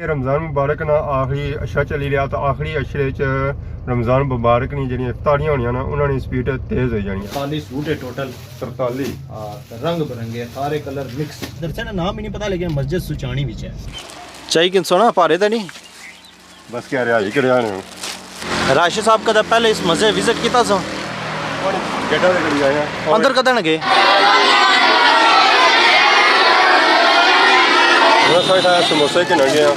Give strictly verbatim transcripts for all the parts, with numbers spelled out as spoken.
رمضان مبارک نا آخری عشرہ چلی رہیا، تو آخری عشرے چ رمضان مبارک نی جڑیاں افطاریاں ہونیاں نا، انہاں نی سپیڈ تیز ہوئی جانی ہے۔ ترتالی سوٹ ہے ٹوٹل۔ ترتالی؟ ہاں، تے رنگ برنگے، سارے کلر مکس۔ درسے نا نام ہی نہیں پتا، لیکن مسجد سچانی وچ ہے۔ چائی کن سونا پارے تے نہیں؟ بس کیا رہا، ہی کریا نے۔ راشد صاحب کدے پہلے اس مسجد وزٹ کیتا سا؟ گیٹا دے کڑی آیا۔ اندر کدے نہ گئے؟ بس سموسے کے ننگے ہیں۔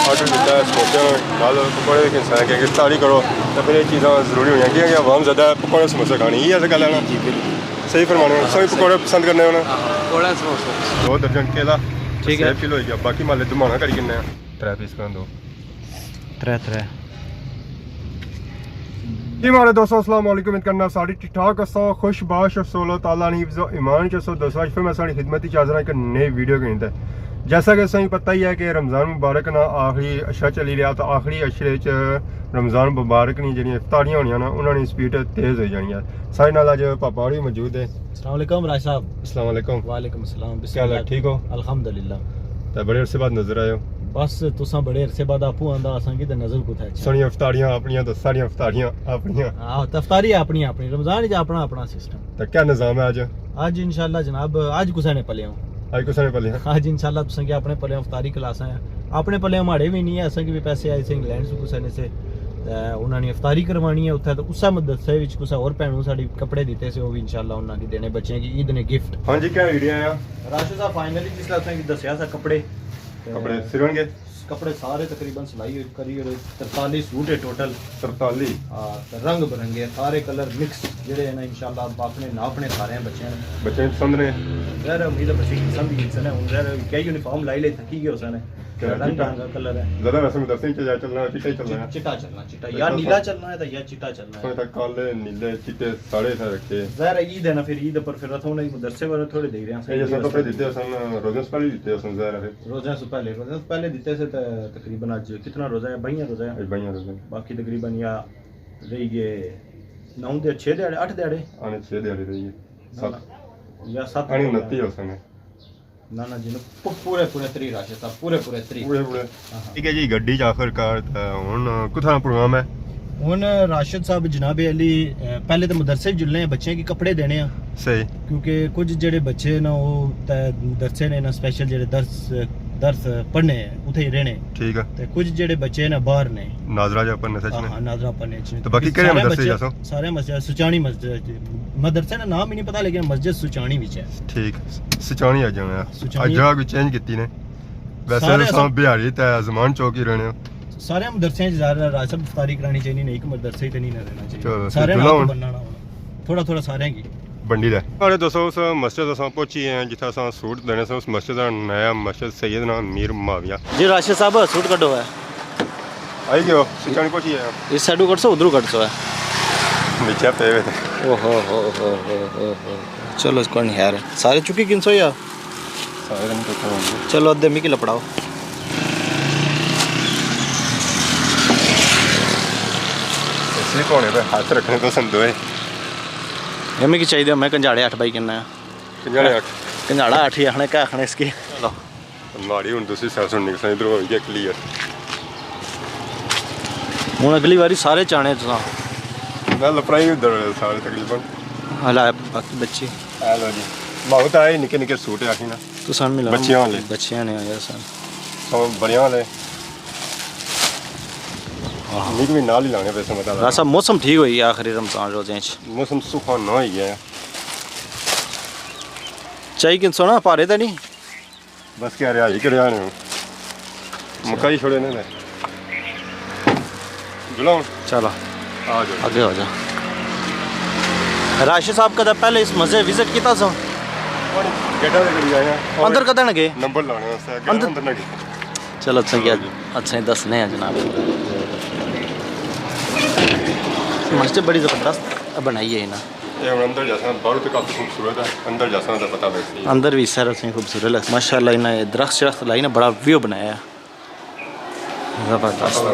آرڈر دیتا ہے سموسے نال پکوڑے بھی کھنسا ہے کہ افطاری کرو تو پھر یہ چیزاں ضروری ہوئی ہیں، کیونکہ عوام زیادہ پکوڑے سموسے کھانی، یہ ایسا گل ہے نا؟ صحیح فرمانے ہو، سبھی پکوڑے پسند کرنے ہو نا؟ پکوڑے سموسے۔ دو درجن کیلا، ٹھیک ہے۔ سیب کلو ہوئی گیا، باقی مالے دمانا کری کنے ہیں۔ ترے پیس کر دو۔ ترے، ترے۔ جی مہاڑے دوستو، السلام علیکم، امید کرنا ساری ٹھیک ٹھاک ہسو، خوش باش ہسو، اللہ تعالیٰ نی حفظ و ایمان چ ہسو۔ دوستو، اج پھر میں ساڑی خدمت چ حاضر ہاں ایک نئی ویڈیو کے اندر۔ جیسا کہ تساں کی پتہ ہی ہے کہ رمضان مبارک نا آخری عشرہ چلی رہیا، تو آخری عشرے چ رمضان مبارک نی جڑیاں افطاریاں ہونیاں نا، انہاں نی سپیڈ تیز ہوئی جانی ہے۔ ساڑے نال اج پاپا ہوری موجود ہے۔ السلام علیکم راج صاحب۔ السلام علیکم۔ وعلیکم السلام، بسم کیا حال ہے، اللہ۔ ٹھیک ہو؟ الحمدللہ۔ تے بڑے عرصے بعد نظر آئے ہو۔ بس تساں بڑے عرصے بعد آپوں آندا، اساں کی تے نظر کتھے اچھا۔ ساڑیاں افطاریاں اپنیاں تے ساڑیاں افطاریاں اپنیاں۔ ہاں، تے افطاری اپنی اپنی، رمضان وچ اپنا اپنا سسٹم۔ تے کیا نظام ہے اج؟ اج انشاءاللہ جناب، اج کسے نے پلیوں۔ اج کسے نے پلیوں؟ اج انشاءاللہ تساں کی اپنے پلیوں افطاری کلاساں ہیں۔ اپنے پلیوں ماڑے بھی نہیں ہے، اساں کی بھی پیسے آئے سے انگلینڈ سے کسے نے سے۔ تے انہاں نے افطاری کروانی ہے اتھے، تے اسے مدرسے وچ کسے اور بھینوں ساڑی کپڑے دیتے سے، وہ بھی انشاءاللہ انہاں کی دینے بچیاں کی عید نے گفٹ۔ ہاں جی، کیا ویڈیو آیا؟ راشد صاحب، فائنلی جس طرح تساں کی دسیا سا کپڑے، تے کپڑے سلن گے؟ کپڑے سارے تقریباً سلائی ہوئی کری ہوئے، ترتالی سوٹ ہے ٹوٹل۔ ترتالی؟ ہاں، تے رنگ برنگے، سارے کلر مکس جڑے ہیں نا، انشاءاللہ اپنے ناپنے سارے ہیں بچے نے۔ بچے پسند نے؟ ظاہر ہے، امید ہے بچے کی پسند ہی سنے۔ ہن ظاہر ہے، کیا یونیفارم لائی لے، تھکی گئے ہوسن۔ کیا رنگ چٹا؟ برنگ کلر ہے۔ زیادہ ویسے مدرسے چ چلنا، چٹا ہی چلنا ہے۔ چٹا چلنا، چٹا۔ یا نیلا چلنا ہے تے یا چٹا چلنا ہے۔ تک کالے، نیلے، چٹے سارے تھا رکھے۔ ظاہر ہے عید ہے نا، پھر عید پر پھر اتھوں نے مدرسے والے تھوڑے دے رہے ہیں۔ اے جیسا کپڑے دیتے سن، روزے سے پہلے دیتے سن ظاہر ہے۔ روزے سے پہلے، روزے سے پہلے دیتے سے تے تقریباً اج کتنا روزہ ہے؟ بائیاں روزہ ہے۔ اج بائیاں روزے۔ باقی تقریباً یا رہی گئے نو دے، چھ دیہاڑے، اٹھ دیہاڑے؟ آنے چھ دیہاڑے رہی گئے۔ نہ، ست۔ نہ۔ یا ست آنے دیہاڑے۔ انتی ہو سنے۔ نہ، نہ جی، نہ، پو-، پورے، پورے تری راشد صاحب، پورے، پورے تری۔ پورے، پورے۔ ہاں، ہاں۔ ٹھیک ہے جی، گڈی چ آخر کار تے ہن کتھاں پروگرام ہے؟ ہن راشد صاحب جناب علی، اے، پہلے تے مدرسے جلنے ہیں، بچیاں کی کپڑے دینے ہیں۔ صحیح۔ کیونکہ کچھ جڑے بچے نا، وہ تے مدرسے نے نا، اسپیشل جڑے درس، درس پڑھنے ہیں، اتھے ہی رہنے۔ ٹھیک ہے۔ تے کچھ جڑے بچے نا، باہر نے۔ ناظرہ جا پڑھنے سچ ہاں، نے؟ ہاں، ناظرہ پڑھنے اچ نے۔ تے باقی کیڑے سارے مدرسے بچے، جاسو؟ سارے مسجد، سچانی مسجد، مدرسے نا نام ہی نہیں پتا، لیکن مسجد سچانی وچ ہے۔ ٹھیک، سچانی آ جانا ہے۔ سچانی۔ اج جگہ کوئی چینج کیتی نے؟ ویسے سارے تو ساں اساں بہاڑی تے زمان چوک ہی رہنے ہو۔ سارے مدرسے چ ظاہر ہے راج صاحب افطاری کرانی چاہیے، نہیں ایک مدرسے تے نہیں نہ رہنا چاہیے۔ چلو، سارے پھر نال جلاؤ تو ہن۔ بننا ہونا۔ تھوڑا تھوڑا سارے کی۔ بنڈی دے۔ سارے دوستو، اس مسجد اساں پہنچی ہیں جتھے اساں سوٹ دینے سے، اس مسجد دا نیا مسجد سیدنا میر معاویہ۔ جی راشد صاحب، سوٹ کڈو ہے۔ آئی گیو، سچانی پہنچی ہے۔ اس سائیڈو کڈسو، ادھروں کڈسو ہے۔ نیچے پے ہوئے تے۔ اوہو ہو ہو ہو ہو ہو۔ چلو، اس کو نہیں یار۔ سارے چکی گھنسو یا؟ سارے نہیں چکے ہوئے۔ چلو، ادھے مکی لپڑاؤ۔ اس لیے پونے پہ ہاتھ رکھنے تو سن دوئے۔ یہ مکی چاہیے، میں کنجاڑے اٹھ بائی کرنا ہے۔ کنجاڑے اٹھ۔ کنجاڑا اٹھ ہی آخنے، کیا آخنے اس کی؟ چلو۔ ماڑی ہن تسی سر سن نکساں، ادھروں ہوئی گیا کلیئر۔ ہن اگلی واری سارے چانے تساں۔ میں لپڑائی ادھر سارے تقریباً۔ ہلا باقی بچے۔ اے لو جی۔ ماڑے تے آئے نکے نکے سوٹ آخی نا۔ تساں ملا بچیاں والے۔ بچیاں نے آیا سن۔ سو بڑیاں والے۔ آہ۔ میک بھی نال ہی لانے پیسے مطلب۔ راج صاحب، موسم ٹھیک ہوئی گیا آخری رمضان روزے چ۔ موسم سہانا ہوئی گیا۔ چائی کن سونا پارے تے نہیں؟ بس کیا رہا، ہی کریا نے۔ مکائی چھوڑے نے۔ جلاؤ۔ چلو۔ آ جاؤ۔ اگے ہو جا۔ راشد صاحب کدے پہلے اس مسجد وزٹ کیتا سا؟ گیٹا دے کڑی آیا۔ اندر کدے نہ گئے؟ نمبر لانے واسطے اگے اندر۔ اندر نہ گئے۔ چلو، اچھا کیا؟ جی۔ اچھا، دسنے ہیں جناب۔ مسجد بڑی زبردست بنائی ہے نا۔ اے ہن اندر جاساں، باہروں تے کافی خوبصورت ہے، اندر جاساں تے پتہ لگ سی۔ اندر بھی سارا سی خوبصورت لگ، ماشاءاللہ، انہاں درخت شرخت لائی نا، بڑا ویو بنایا ہے۔ زبردست۔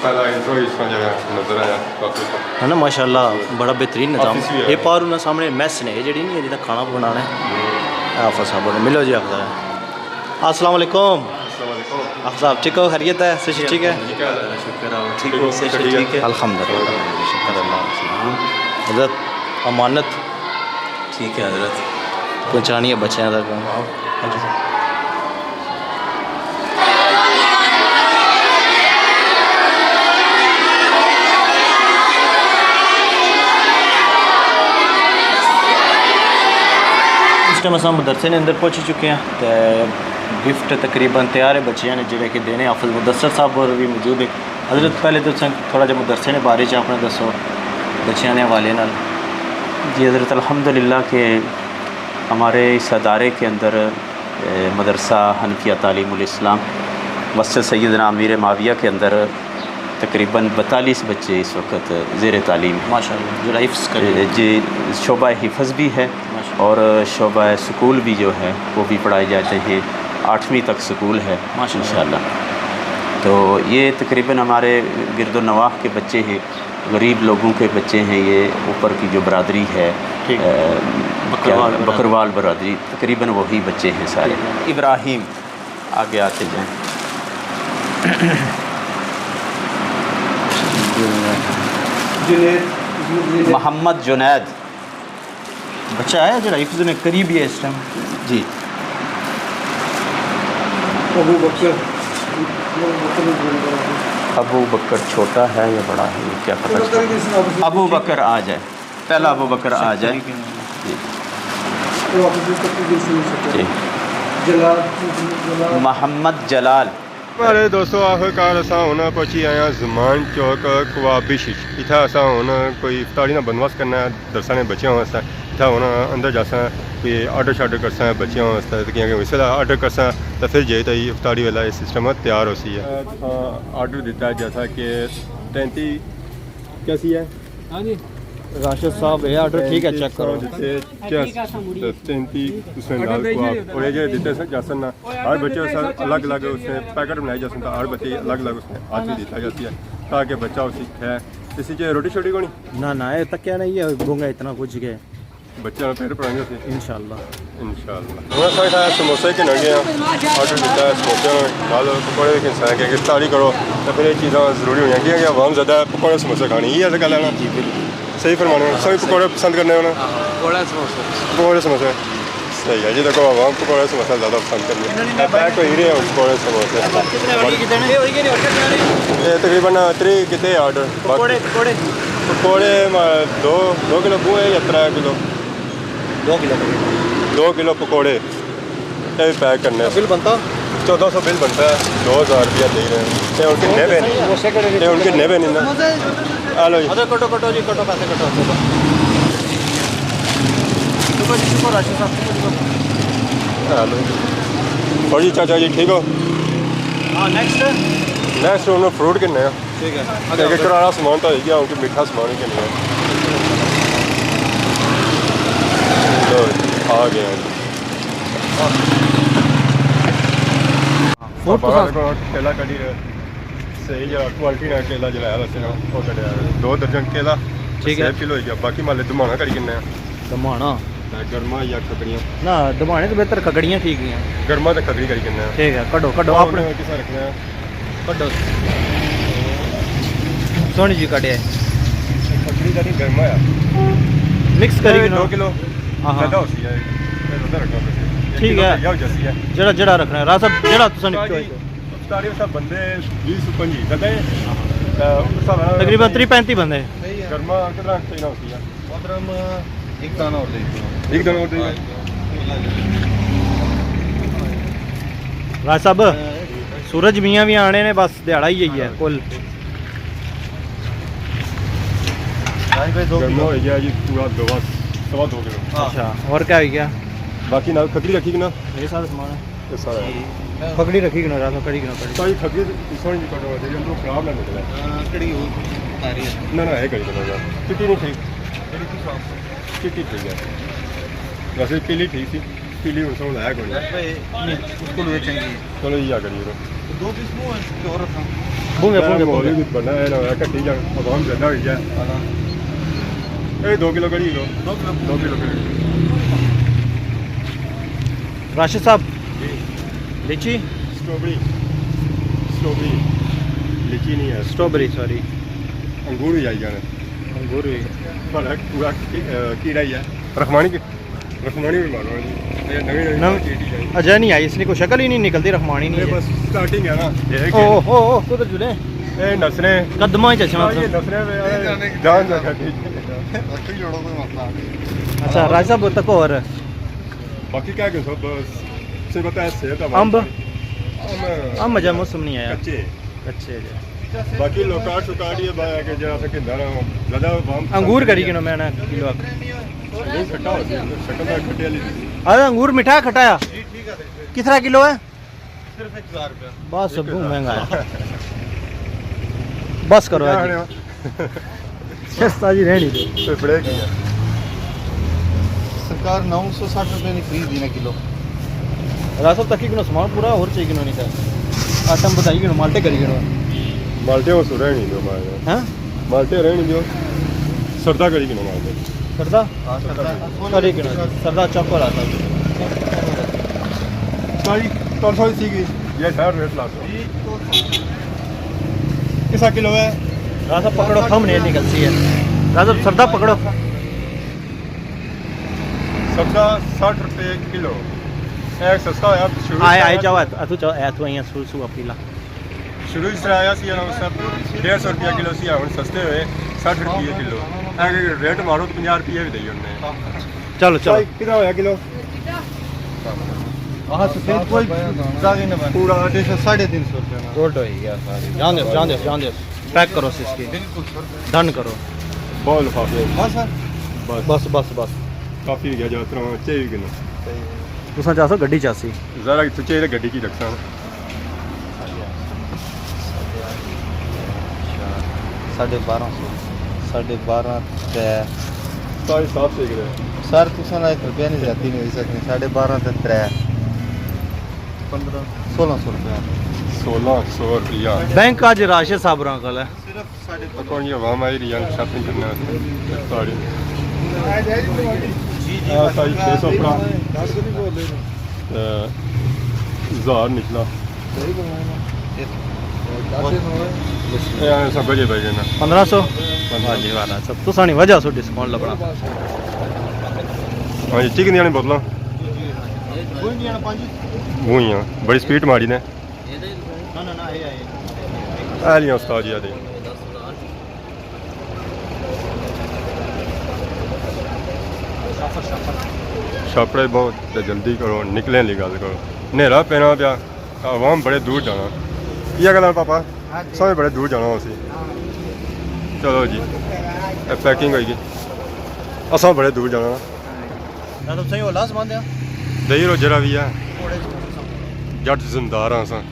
پہلا انٹرو اس کا جڑا نظر آیا، کافی ہے نا، ماشاءاللہ، بڑا بہترین نظام۔ آفس بھی ہے۔ یہ پار انہاں سامنے میس نے، یہ جڑی نہیں ہے، جدھر کھانا بنانا ہے۔ ہوں۔ آفس ہے، بولو، ملو جی، آفس ہے۔ السلام علیکم۔ السلام علیکم۔ آپ صاحب ٹھیک ہو؟ خیریت ہے؟ صحت ٹھیک ہے؟ ٹھیک ہے، اللہ کا شکر ہے۔ اور ٹھیک ہو؟ صحت ٹھیک ہے؟ الحمدللہ۔ شکر اللہ۔ ہاں۔ حضرت امانت۔ ٹھیک ہے حضرت۔ پہنچانی ہے بچیاں تک۔ ہاں جی۔ اس ٹائم اساں مدرسے نے اندر پہنچی چکے ہیں تے گفٹ تقریباً تیار ہے بچیاں نے، جڑے کہ دینے۔ حافظ مدثر صاحب اور بھی موجود ہیں۔ حضرت، پہلے تو تساں تھوڑا جہا مدرسے نے بارے چ اپنے دسو، بچیاں نے حوالے نال۔ جی حضرت، الحمدللہ کہ ہمارے اس ادارے کے اندر، اے، مدرسہ حنفیہ تعلیم الاسلام مسجد سیدنا امیر معاویہ کے اندر تقریباً بتالیس بچے اس وقت زیر تعلیم ہیں۔ ماشاءاللہ، جو حفظ کر رہے ہیں۔ جی، شعبہ حفظ بھی ہے ماشاءاللہ۔ اور شعبہ سکول بھی جو ہے وہ بھی پڑھائے جاتے ہیں، آٹھویں تک سکول ہے ماشاءاللہ۔ انشاءاللہ۔ تو یہ تقریباً ہمارے گرد و نواح کے بچے ہیں، غریب لوگوں کے بچے ہیں، یہ اوپر کی جو برادری ہے، ٹھیک۔ اے، بکروال کیا، برادری۔ بکروال برادری، تقریباً وہی بچے ہیں سارے۔ ٹھیک ہے۔ ابراہیم، آگے آتے جائیں۔ جنید۔ محمد جنید۔ بچہ ہے جڑا حفظ نے قریب ہی ہے اس ٹائم۔ جی۔ ابو بکر۔ ابو بکر چھوٹا ہے یا بڑا ہے، یہ کیا پتہ چلا؟ ابو بکر آ جائے، پہلا ابو بکر آ جائے۔ جی۔ جی۔ محمد جلال۔ ہمارے دوستو، آخر کار اساں ہن پہنچی آئے ہاں زمان چوک کوابش اچ۔ اتھا اساں ہن کوئی افطاری نا بندوبست کرنا ہے، درساں نے بچیاں واسطے۔ اتھا ہن اندر جاساں، کوئی آرڈر شارڈر کرساں بچیاں واسطے، تے کیاں کہ اس ویلے آرڈر کرساں تے پھر جائی تے افطاری والا اے سسٹم تیار ہوسی ہے۔ آرڈر دیتا ہے جیسا کہ تینتی کیسی ہے؟ ہاں جی۔ راشد صاحب، یہ آرڈر ٹھیک ہے، چیک کرو۔ تینتی اس نے نال کباب اور یہ جو دیتے سن جاسن نا، ہر بچے اس الگ الگ اس نے پیکٹ بنائے جاسن، تو ہر بچے الگ الگ اس نے ہاتھ میں دیتا جاتی ہے تاکہ بچہ اسی کھائے۔ اسی چ روٹی شوٹی کونی؟ نہ نہ، یہ تکیا نہیں ہے، گونگا اتنا کچھ کے۔ بچے پھر پڑھائیں گے اسی۔ انشاءاللہ۔ انشاءاللہ۔ ہن اساں اتھا سموسے گھنن گئے آں۔ آرڈر کیتا ہے سموسے، نال پکوڑے وی گھنساں، کیونکہ افطاری کرو تاں پھر اے چیزاں ضروری ہونیاں، کیونکہ عوام زیادہ پکوڑے سموسے کھانی، ایہہ تے گل ہے نا؟ جی، بالکل۔ صحیح فرمانے ہو، سبھی پکوڑے پسند کرنے ہو نا؟ ہاں، پکوڑے سموسے۔ پکوڑے سموسے۔ صحیح ہے جی، دیکھو عوام پکوڑے سموسے زیادہ پسند کرنی ہے۔ اے پیک ہوئی رہے ہن پکوڑے سموسے۔ اے تقریباً تری کیتے آرڈر؟ پکوڑے، پکوڑے۔ پکوڑے ما-، دو، دو کلو بوہے یا ترے کلو؟ دو کلو۔ دو کلو پکوڑے۔ اے وی پیک کرنے۔ بل بنتا؟ چودہ سو بل بنتا ہے، دو ہزار روپیہ دے رہے ہیں۔ تے ہن گھننے پے نے۔ تے ہن گھننے پے نے نا۔ آ لو جی۔ اچھا، کٹو، کٹو جی، کٹو، پیسے کٹو۔ شکر جی، شکر راشد صاحب، شکر، شکر۔ آ لو جی۔ اور جی چاچا جی، ٹھیک ہو؟ ہاں، نیکسٹ؟ نیکسٹ ہن فروٹ گھننے آں۔ ٹھیک ہے۔ اگے کرانا سامان تو ہوئی گیا، ہن کوئی میٹھا سامان ہی گھننے آں۔ لو جی، آ گئے ہیں۔ فروٹ پسند؟ کیلا کڈی رہے۔ صحیح جیہڑا کوالٹی نال کیلا جیہڑا ہے، ویسے نا، او کڈیا ہے۔ دو درجن کیلا، ٹھیک ہے۔ سیب کلو ہوئی گیا، باقی مالے دمانا کڈی گھننے آں۔ دمانا؟ تے گرما یا کھکڑیاں؟ نہ، دمانے تو بہتر کھکڑیاں ٹھیک ہیاں۔ گرما تے کھکڑی کڈی گھننے آں۔ ٹھیک ہے، کڈو، کڈو، ہن اپنے کسا رکھنا ہے؟ کڈو۔ سوہنی جی کڈیا ہے۔ کھکڑی دا نہیں، گرما ہے۔ مکس کری اے گھنو۔ دو کلو۔ ہاں، ہاں۔ زیادہ ہوسی ہے۔ اے زیادہ رکھنا پڑسی۔ ٹھیک ہے۔ کلو یا ہو جاسی ہے۔ جیہڑا، جیہڑا رکھنا ہے۔ راج صاحب، جیہڑا تساں نے چوائس ہو۔ افطاری اساں بندے بیس پنجی زیادہ ہے۔ تے اس حساب نال تقریباً تریہہ پینتی بندے۔ گرما کتنا چاہینا ہوسی ہے؟ محترم، ایک دانہ اور دے دیجیے۔ ایک دانہ اور دے دیجیے۔ راج صاحب، سورج میاں وی آنے نے، بس دیہاڑا ہی یہی ہے کل۔ گرما ہوئی گیا جی پورا دو، سوا دو کلو۔ اچھا، اور کیا ہوئی گیا؟ باقی نال کھکڑی رکھی کہ نا؟ یہ سارا سامان ہے۔ یہ سارا ہے۔ کھکڑی رکھی کہ نا، راج صاحب، کھکڑی کہ نا، کھکڑی۔ ساری کھکڑی سوہنی جی کٹو، اندروں خراب نہ نکلے۔ ہاں، کھکڑی ہو ساری ہے۔ نہ، نہ، یہ کھکڑی نہ، چٹی نہیں ٹھیک۔ کھکڑی کس واسطے؟ چٹی ٹھیک ہے۔ ویسے پیلی ٹھیک سی، پیلی ہن سمجھ آیا کوئی۔ نہیں، اس کو لوگ چاہیے۔ چلو جی، آ کریے۔ دو پیس منہ ہے، کہ اور رکھاں؟ بھونگے، بھونگے، ماحول بھونگے۔ بھی بننا ہے نا، کٹی جان، عوام زیادہ ہوئی جائے۔ ہاں۔ اے دو کلو کڑی لو۔ دو کلو۔ دو کلو کڑی۔ راشد صاحب، جی۔ لیچی؟ سٹرابیری۔ اسٹرابیری، لیچی نہیں ہے۔ اسٹرابیری، سوری۔ انگور بھی آئی جانے۔ انگور بھی۔ بڑا پورا کی-، اے، کیڑا ہی ہے۔ رحمانی کی، رحمانی بھی مانو جی۔ یہ نوی نوی نو-، مارکیٹ ہی آئی۔ اجے نہیں آئی، اس کی کوئی شکل ہی نہیں نکلتی، رحمانی نہیں یہ ہے۔ بس سٹارٹنگ ہے نا۔ یہ او، او، او، تو تو جلے۔ اے نسنے۔ قدماں ہی چشمہ۔ یہ نسنے میں جان جگہ۔ اچھا، راج صاحب، تک اور۔ باقی کیا کہ سب سے پتہ ہے، صحت ہے۔ امب؟ امب۔ امب اجے موسم نہیں آیا۔ کچے۔ کچے جے۔ باقی لوکاٹ شوکاٹ یہ بایا کہ جڑا سا کھندا رہا، زیادہ عوام پسند انگور کری نہیں گنو میں نا کلو آ۔ انگور کھٹا ہوسی، شکل دا کھٹے والی۔ ارے انگور میٹھا ہے، کھٹا ہے؟ جی، ٹھیک ہے۔ کس طرح کلو ہے؟ صرف ایک ہزار روپیہ۔ بس، ایک ہزار۔ بہت مہنگا ہے۔ بس کرو کیا جی۔ آنے ہو؟ سستا جی رہنی دے۔ کوئی بڑے کی ہے؟ سرکار نو سو سٹھ روپے نی خرید دی نا کلو۔ راج صاحب، تکی کنو سامان پورا، اور چاہیے کنو نہیں تھا؟ آٹم بتائی کنو، مالٹے کری کنو۔ مالٹے ہو سو رہنی دو مارے۔ ہاں؟ مالٹے رہنی دو۔ سردا کری کنو مالٹے۔ سردا؟ ہاں، سردا۔ کری کنو۔ سردا چاکو راتا۔ ساری پانچ سو سی کی۔ یہ ڈھیر ریٹ لا سو۔ کسا کلو ہے؟ راج صاحب پکڑو، تھم نہیں نکلتی ہے۔ راج صاحب سردا پکڑو۔ سبزہ سٹھ روپے کلو۔ اے سستا ہویا، شروع آئے، آئے، چاہیا جاؤ، سی۔ اتھو چاہو، اے اتھو آئیاں سو، سو اپیلا۔ شروع اس طرح آیا سی، اس طرح ڈیڑھ سو روپیہ کلو سی، ہن سستے ہوئے، سٹھ روپیے کلو۔ اے ریٹ مارو تو پنجاہ روپیے بھی دئی انہوں نے۔ چلو، چلو۔ بھائی، کتنا ہویا کلو؟ ہاں، سفید کوئی زیادہ نہ بن۔ پورا تین سو، ساڑھے تین سو روپے نا۔ گڈ ہوئی گیا ساری۔ جان دے، جان دے، جان دے۔ پیک کرو سی اس کی۔ بالکل سر۔ ڈن کرو۔ بہت لفافے۔ بس سر۔ بس۔ بس، بس، بس۔ کافی ہو گیا، جا ترا چاہیے کہ نا؟ صحیح ہے۔ تساں چاہسو گڈی چاسی؟ ذرا تو چاہیے گڈی کی رکھساں۔ ساڑھے بارہ سو، ساڑھے بارہ تے۔ سارے حساب سے کرے۔ سر، تساں نا ایک روپیہ نہیں زیادتی نہیں ہوئی سکنی، ساڑھے بارہ تے ترے۔ پندرہ۔ سولہ سو روپیہ۔ سولہ سو روپیہ۔ بینک اج راشد صاحب ہوراں کول ہے۔ صرف ساڑھے پندرہ۔ پتہ نہیں عوام آئی رہی ہے شاپنگ کرنے واسطے۔ ساری۔ جی، جی، آ، ساری چھ سو اپنا۔ تے ہزار نکلا۔ اے سب بجے پی گئے نا۔ پندرہ سو؟ پندرہ۔ واہ جی واہ، سب تساں نی وجہ سو ڈسکاؤنٹ لبنا۔ ہاں جی، چکن دیاں نی بوتلاں۔ وہی ہیں، بڑی سپیڈ ماری نے۔ اے لیاں استاد جی، آ دے۔ شاپڑے بہت تے جلدی کرو، نکلیں دی گل کرو۔ نیرا پینا پیا، عوام بڑے دور جانا۔ یہ گل ہے پاپا، ہاں جی۔ سویں بڑے دور جانا ہو سی۔ ہاں۔ چلو جی، اے پیکنگ ہوئی گئی۔ اساں بڑے دور جانا۔ نہ تو صحیح ہو، لاز بند ہے۔ دئی رو جرا بھی ہے۔ پکوڑے جٹ زمیندار ہاں اساں۔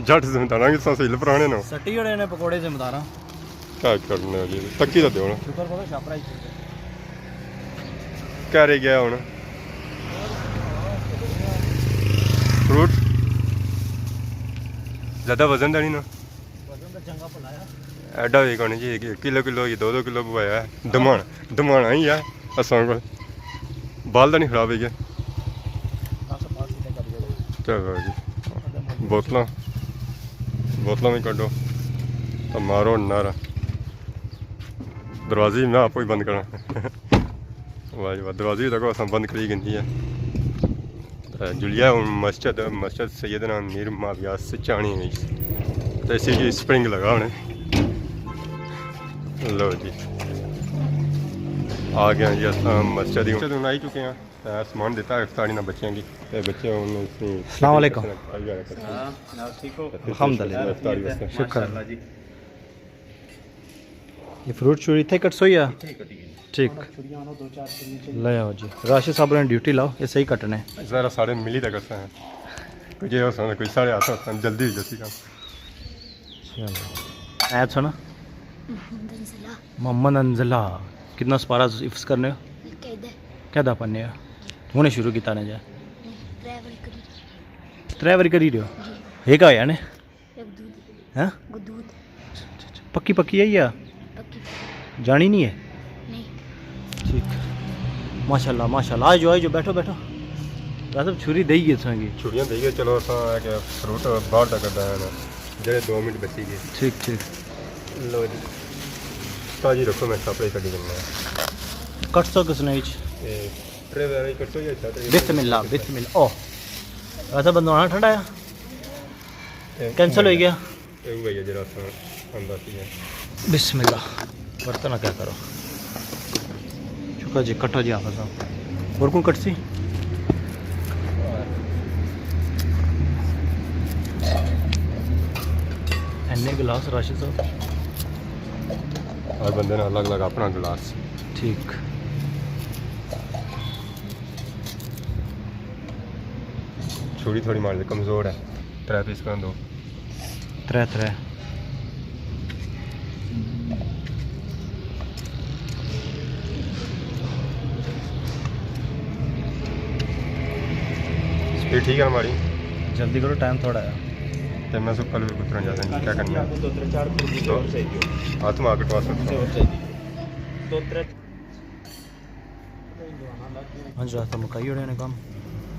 جٹ زمینداراں کی ساں سیل پرانے نو۔ سٹی ہونے نے پکوڑے زمینداراں۔ کیا کرنا جی، تکی تو دیو نا۔ شکر کرو، شاپر آئی۔ کیا رہ گیا ہن؟ فروٹ زیادہ وزن دا نہیں نا؟ وزن دا چنگا بھلا ہے۔ ایڈا بھی کونی جی، ایک کلو کلو، یہ دو دو کلو پوایا ہے۔ دمان، دمان آئی ہے اساں کول۔ بال تو نہیں خراب ہوئی گیا؟ چلو جی، بوتلاں، بوتلاں بھی کڈو تو مارو نعرہ۔ دروازے میں آپ ہی بند کراں۔ واہ جی واہ، دروازے تک اساں بند کری گھنی ہے۔ تے جلیا ہن مسجد، مسجد سیدنا میر معاویہ سچانی وچ۔ تے اسی جی سپرنگ لگا ہونے۔ لو جی، آ گیا جی اساں مسجد ہی۔ مسجد ہن آئی چکے ہیں۔ تے سامان دیتا ہے افطاری نا بچیاں کی۔ تے بچے ہن اس نے السلام علیکم۔ السلام، جناب، ٹھیک ہو؟ الحمدللہ۔ افطاری واسطے۔ شکر۔ ماشاءاللہ جی۔ یہ فروٹ شروٹ اتھے کٹسو یا؟ اتھے ہی کٹی گئی۔ ٹھیک۔ لے آؤ جی، راشد صاحب نے ڈیوٹی لاؤ، یہ صحیح کٹنے۔ ذرا سارے ملی تک اساں ہیں۔ کوئی جے ہو سکتا، کوئی سارے ہاتھ ہوتا، جلدی ہو جاتی کام۔ چلو۔ ایت سنا؟ محمد انزلہ۔ محمد انزلہ۔ کتنا سپارہ حفظ کرنے ہو؟ قاعدہ۔ قاعدہ پڑھنے ہو؟ ہنے شروع کیتا نے جا؟ نہیں، ترے واری کری۔ ترے واری کری رہے ہو؟ جی۔ ایک آیا نے؟ ایک دودھ۔ ہاں؟ گدود۔ پکی پکی ہے یا؟ پکی۔ جانی نہیں ہے؟ نہیں۔ ٹھیک۔ ماشاءاللہ، ماشاءاللہ۔ آ جاؤ، آ جاؤ، بیٹھو، بیٹھو۔ راجہ صاحب، چھری دئی گئے تساں کی؟ چھریاں دئی گئے، چلو اساں ایک فروٹ باہر دا کڈا ہے نا، جڑے دو منٹ بچی گئے۔ ٹھیک، ٹھیک۔ لو جی، تازی رکھو، میں سپلائی کڈی دینا۔ کٹ سو کس نے وچ؟ اے، ٹرے وغیرہ کٹ سو یا چھت۔ بسم اللہ، بسم اللہ۔ او، ایسا بندہ آنا ٹھنڈا ہے؟ اے، کینسل ہوئی گیا۔ اے ہوئی گیا جڑا اساں آندا سی۔ بسم اللہ۔ برتن کیا کرو؟ چکا جی، کٹو جی حافظ صاحب۔ اور کون کٹ سی؟ اینے گلاس راشد صاحب؟ ہر بندے نے الگ الگ اپنا گلاس۔ ٹھیک۔ چھری تھوڑی مار دے، کمزور ہے۔ ترے پیس کر دو۔ ترے، ترے۔ سپیڈ ٹھیک ہے نا ماڑی؟ جلدی کرو، ٹائم تھوڑا ہے۔ تے میں سو کل بھی پترا جاتا ہوں، کیا کرنا ہے؟ آپ کو دو ترے چار خربوزے تو اور چاہیے۔ ہاتھ مار کے ٹواس خربوزے اور چاہیے۔ دو ترے۔ ہاں جی، راستہ مکائی اوڑے نے کام۔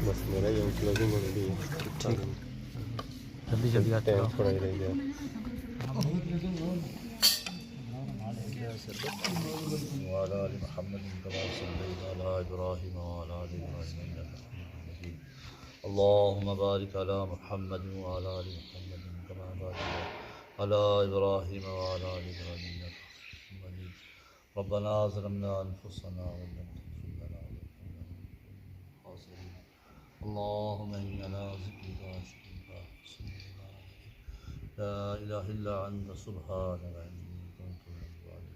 بس میرا ہی کلوزنگ ہو گئی ہے۔ ٹھیک۔ جلدی جلدی آتے ٹائم رہو۔ تھوڑا ہی رہ گیا۔ وعلى آل محمد كما صليت على إبراهيم وعلى آل إبراهيم إنك حميد مجيد. اللهم بارك على محمد وعلى آل محمد كما باركت على إبراهيم وعلى آل إبراهيم إنك حميد مجيد. ربنا ظلمنا أنفسنا وإن لم تغفر لنا ولترحمنا لنكونن من الخاسرين. اللهم إني على ذكرك وشكرك وحسن عبادتك. لا إله إلا أنت سبحانك إني كنت من الظالمين.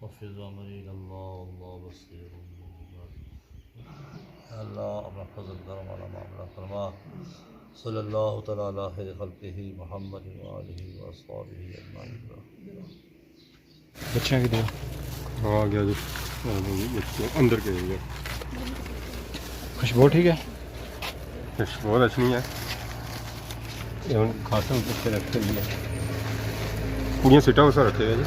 وفوض أمري إلى الله والله بصير بالعباد. اے اللہ، اپنا فضل کرم والا معاملہ فرما۔ صلی اللہ تعالی علی خیر خلقہ محمد وآلہ وأصحابہ أجمعين. بچیاں کی دیو۔ ہاں، آ گیا جی۔ آ گیا جی، بچے اندر کے گئے۔ خوشبو ٹھیک ہے؟ خوشبو اچھنی ہے۔ یہ ہن کھاساں اتنے رکھے ہوئے ہیں۔ کڑیاں سیٹاں اس رکھے ہوئے جی۔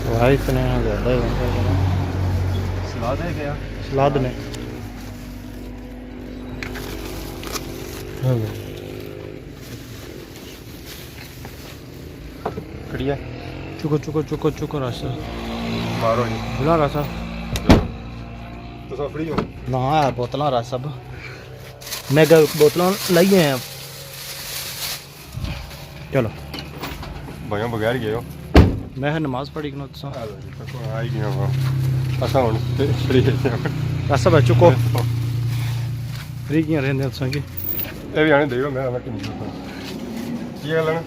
واہ، اتنے نہ زیادہ ہی بنتا ہے۔ سلاد ہے کیا؟ سلاد نے۔ ہاں جی۔ کڑیا۔ چکو، چکو، چکو، چکو رس۔ مارو جی۔ بلا رس۔ تساں فری ہو؟ نہ، ہے بوتلاں رس سب۔ میں کہ بوتلاں لائی ہیں۔ چلو۔ بھائیاں بغیر گئے ہو؟ میں نماز پڑھی کنوں تساں۔ آئی گیا ہاں۔ اساں ہن فری ہے۔ رس سب چکو۔ فری کیاں رہندے تساں کی؟ اے بھی آنے دیو، میں آنا کنوں۔ یہ گل ہے نا؟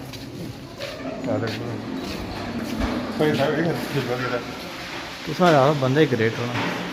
تساں یار بندے گریٹ ہونا۔